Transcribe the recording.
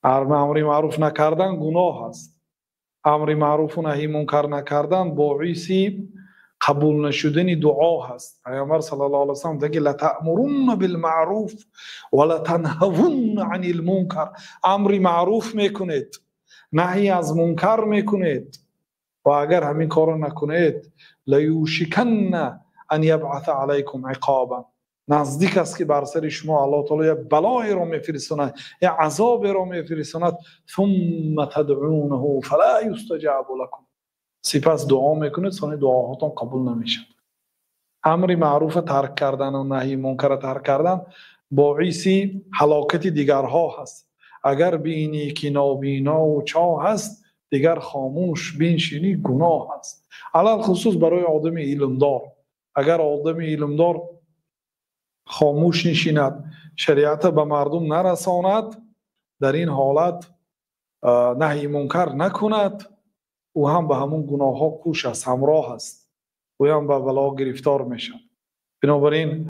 Амри маъруф накардан гуноҳ аст. Амри маъруф ва наҳйи мункар накардан боиси қабул нашудани дуо ҳаст. Паёмбар саллаллоҳу алайҳи васаллам мегӯяд: لَتَأْمُرُنَّ بِالْمَعْرُوفِ وَلَتَنْهَوُنَّ عَنِ الْمُنكَرِ. Амри маъруф мекунед, наҳй аз мункар мекунед ва агар ҳамин корро накунед, لَيُوشِكَنَّ أَنْ يَبْعَثَ عَلَيْكُمْ عِقَابًا. Наздик аст ки бар сари шумо Аллоҳи таъоло як балоеро мефиристад, як азоберо мефиристад. ثُمَّ تَدْعُونَهُ فَلَا يُسْتَجَابُ لَكُمْ. Сипас дуо мекунед, сони дуоҳотон қабул намешавад. Амри маъруфро тарк кардан ва наҳйи мункарро тарк кардан боиси ҳалокати дигарҳо ҳаст. Агар бинӣ ки нобино ва чоҳ ҳаст, дигар хомӯш биншинӣ гуноҳ аст. Алалхусус барои одами илмдор. Агар одами илмдор хомӯш нишинад, шариатро ба мардум нарасонад, дар ин ҳолат наҳйи мункар накунад, ӯ ҳам ба ҳамон гуноҳҳо кӯш аст, ҳамроҳ аст. Ӯ ҳам ба бало гирифтор мешавад. Бинобар ин